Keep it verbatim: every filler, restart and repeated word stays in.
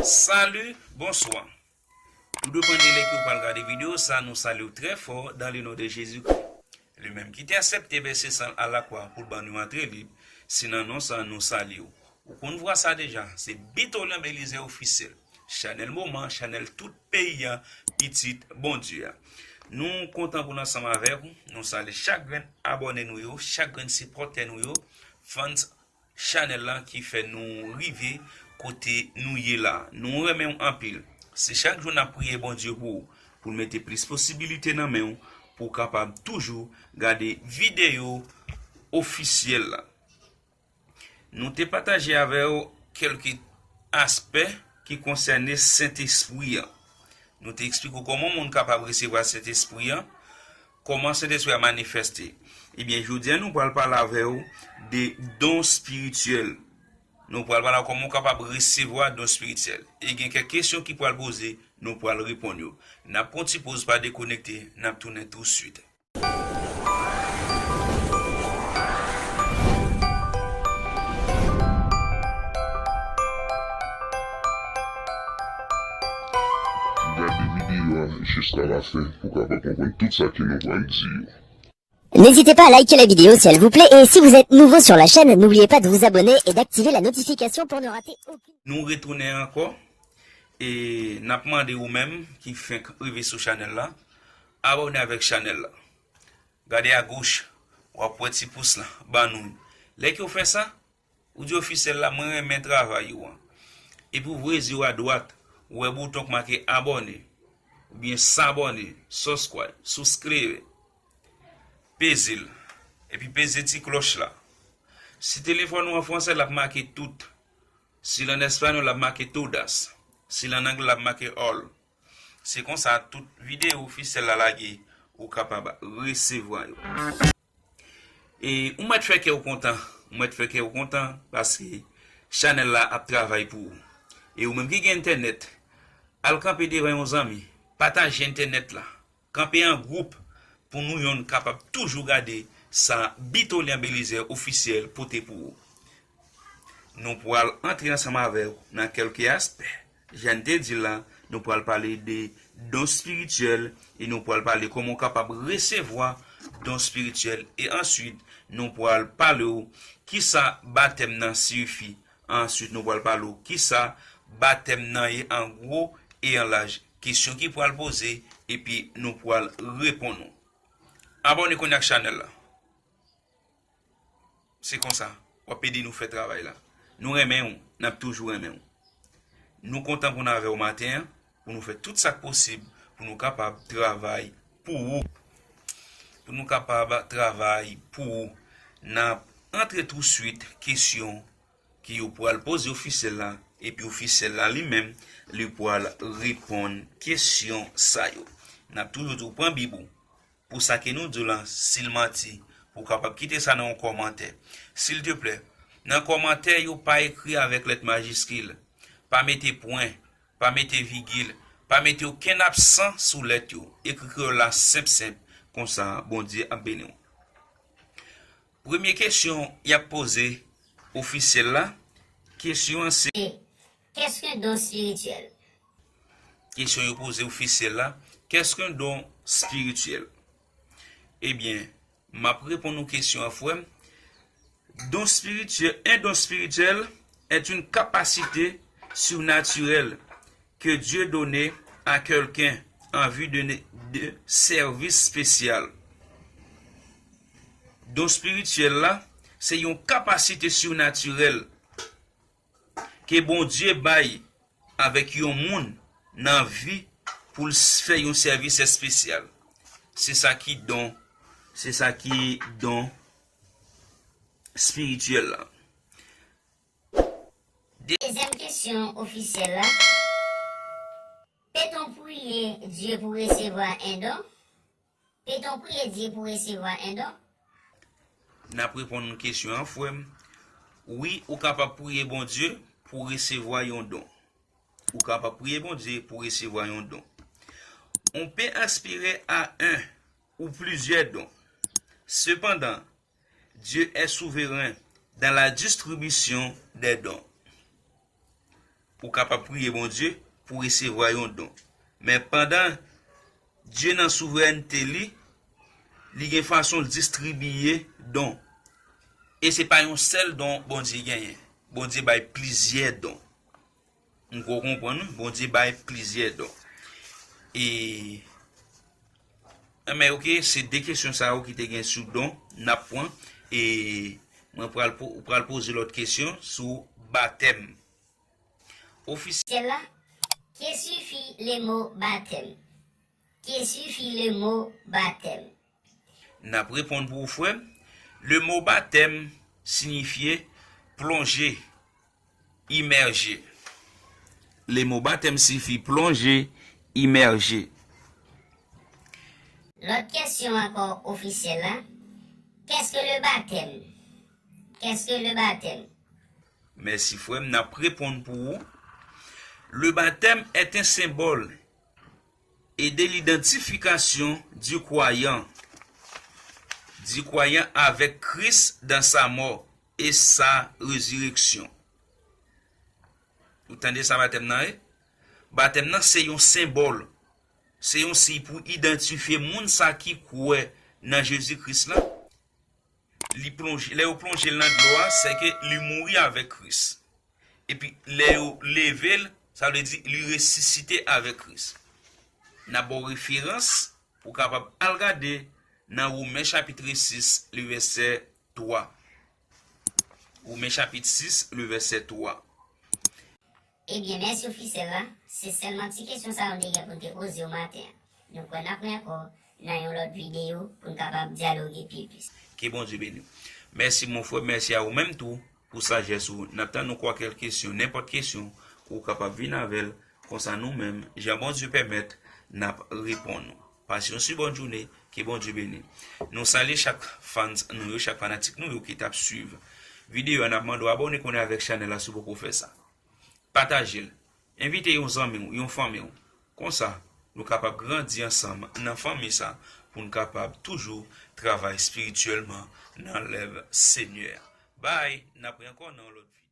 Salut, bonsoir. Tout depann de lè ke w pral gade videyo sa, nou salye w trè fò dans le nom de Jésus-Christ. Li menm ki te aksepte vèse san l a lakwa pou l ban nou antre lib, se nan non sa nou salye w. Ou konn vwa sa deja, se Bitolyan Belizaire Officiel. Chanèl moman, chanèl tout peyi a, pitit Bondye a. Nou kontan pou n ansanm avèk ou. Nou salye chak grenn abòne nou yo, chak grenn sipòtè nou yo, fans chanèl la ki fè nou rive kote nou ye la. Nou renmen w anpil. Se chak jou n ap priye Bondye pou ou, pou l mete plis posibilite nan men w, pou w kapab toujou gade videyo ofisyèl la. Nou te pataje avè w kèlke aspè ki konsène Sentespri an. Nou te eksplike w kòman yon moun kapab resevwa Sentespri an, kòman Sentespri a manifeste. Ebyen, jodi a nou pral pale avè w de don espirityèl. Nou pral pale kòman w kapab resevwa don espirityèl. E gen kèk kesyon ki pral poze, nou pral reponn yo. N ap pran ti poz, pa dekonekte, n ap tounen tousuit. Gade videyo a jiska lafen pou w kapab konprann tout sa ke nou pral di yo. N'hésitez pas à liker la vidéo si elle vous plaît et si vous êtes nouveau sur la chaîne, n'oubliez pas de vous abonner et d'activer la notification pour ne rater aucune. Nou retounen ankò e n ap mande ou menm ki fenk rive sou chanèl la, abòne avèk chanèl la. Gade agoch, w ap wè ti pous la ban nou. Lè ke w fè sa, ou di ofisyèl la, mwen renmen travay ou an. Epi w voye zye w adwat, ou wè bouton k make abòne, oubyen s'abonner, subscribe, suscribe. Peze l. Epi peze ti klòch la. Si telefòn ou an fransè, l ap make tout. Si l an espanyòl, l ap make todas. Si l an anglè, l ap make all. Se konsa tout videyo ofisyèl la lage, ou kapab resevwa yo. E ou mèt fè kè w kontan, ou mèt fè kè w kontan, paske chanèl la ap travay pou ou. E ou menm ki gen entènèt, al kanpe devan yon zanmi, pataje entènèt la, kanpe an gwoup pou nou yonn kapab toujou gade sa Bitolyan Belizaire Officiel pote pou ou. Nou pral antre ansanm avè w nan kèlke aspè. Jan n te di l la, nou pral pale de don espirityèl e nou pral pale kòman w kapab resevwa don espirityèl. E answit, nou pral pale w kisa batèm nan siyifi. Answit, nou pral pale w kisa batèm nan ye an gwo e an laj. Kesyon ki pral poze, epi nou pral reponn ou. Abòne kounye a ak chanèl la. Se konsa, w ap ede nou fè travay la. Nou renmen w, n ap toujou renmen w. Nou kontan pou n avè w maten an, pou nou fè tout sa k posib, pou nou kapab travay pou ou. Pou nou kapab travay pou ou. N ap antre touswit kesyon ke yo pral poze ofisyèl la, epi ofisyèl la li menm, li pral reponn kesyon sa yo. N ap toujou di w pran Bib ou, pou sa ke nou di w lan, si l manti, pou w kapab kite sa nan yon kòmantè. Silteplè, nan kòmantè yo pa ekri avèk lèt majiskil, pa mete pwen, pa mete vigil, pa mete okenn absan sou lèt yo. Ekri kreyòl la senp senp, konsa Bondye ap beni w. Premye kesyon y ap poze ofisyèl la, kesyon an se, Qu'est-ce qu'un don spirituel? Kesyon yo poze ofisyèl la, qu'est-ce qu'un don spirituel? Ebyen, m ap reponn ou kesyon an, frè m. Don spirituel, un don spirituel est une capacité surnaturelle que Dieu donne à quelqu'un en vue de, de service spécial. Don espirityèl la, se yon kapasite sinatirèl ke Bondye bay avèk yon moun nan vi pou l s- fè yon sèvis espesyal. Se sa ki don, se sa ki don espirityèl la. Dezyèm kesyon ofisyèl la. Peut-on prier Dieu pour recevoir un don? Peut-on prier Dieu pour recevoir un don? N ap reponn kesyon an, frè m. Wi, ou kapab priye Bondye pou resevwa yon don. Ou kapab priye Bondye pou resevwa yon don. On peut aspirer à un ou plusieurs dons. Cependant, Dieu est souverain dans la distribution des dons. Ou kapab priye Bondye pou w resevwa yon don. Men pandan Dye nan souvrènte li, li gen fason l distribiye don. E se pa yon sèl don Bondye genyen. Bondye bay plizyè don. M kwè w konprann, wi. Bondye bay plizyè don. E, enben, oke, se de kesyon sa yo ki te gen sou don n ap pran. E mwen pral po-, ou pral poze lòt kesyon sou batèm. Ofisyèl la, que signifie le mot baptême? Que signifie le mot baptême? N ap reponn pou ou, frè m. Le mot baptême signifie plonger, immerger. Le mot baptême signifie plonger, immerger. Lòt kesyon ankò, ofisyèl la. Qu'est-ce que le baptême? Qu'est-ce que le baptême? Mèsi, frè m. N ap reponn pou ou. Le baptême est un symbole et de l'identification du croyant, du croyant avec Christ dans sa mort et sa résurrection. Ou tande sa batèm nan ye? Batèm nan se yon senbòl. Se yon siy pou idantifye moun sa ki kwè nan Jezi Kris la. Li plonje, lè yo plonje l nan dlo a, se ke li mouri avèk Kris. Epi lè yo leve l, sa vle di li resisite avèk Kris. N ap ba w referans pou w kapab al gade nan Women chapit sis, le vèsè twa. Women chapit sis, le vèsè twa. Ebyen, mèsi ofisyèl la. Se sèlman ti kesyon sa yo m te gen pou m te poze w maten an. Nou kwè n ap wè ankò nan yon lòt videyo pou n kapab dyaloge pi plis. Ke Bondye beni w. Mèsi, mon frè. Mèsi a ou menm tou pou sajès ou. N ap tann ou kwakèl kesyon, nenpòt kesyon, ou kapab vin avè l. Konsa nou menm, jan Bondye pèmèt, n ap reponn ou. Pase yon si bòn jounen, ke Bondye beni. Nou salye chak fans nou yo, chak fanatik nou yo ki t ap swiv videyo a. N ap mande w abòne konnen avèk chanèl la si w poko fè sa. Pataje l. Envite yon zanmi w, yon fanmi w. Konsa, nou kapab grandi ansanm nan fanmi sa pou n kapab toujou travay espirityèlman nan lèv Senyè a. Bay, n ap wè ankò nan yon lòt videyo.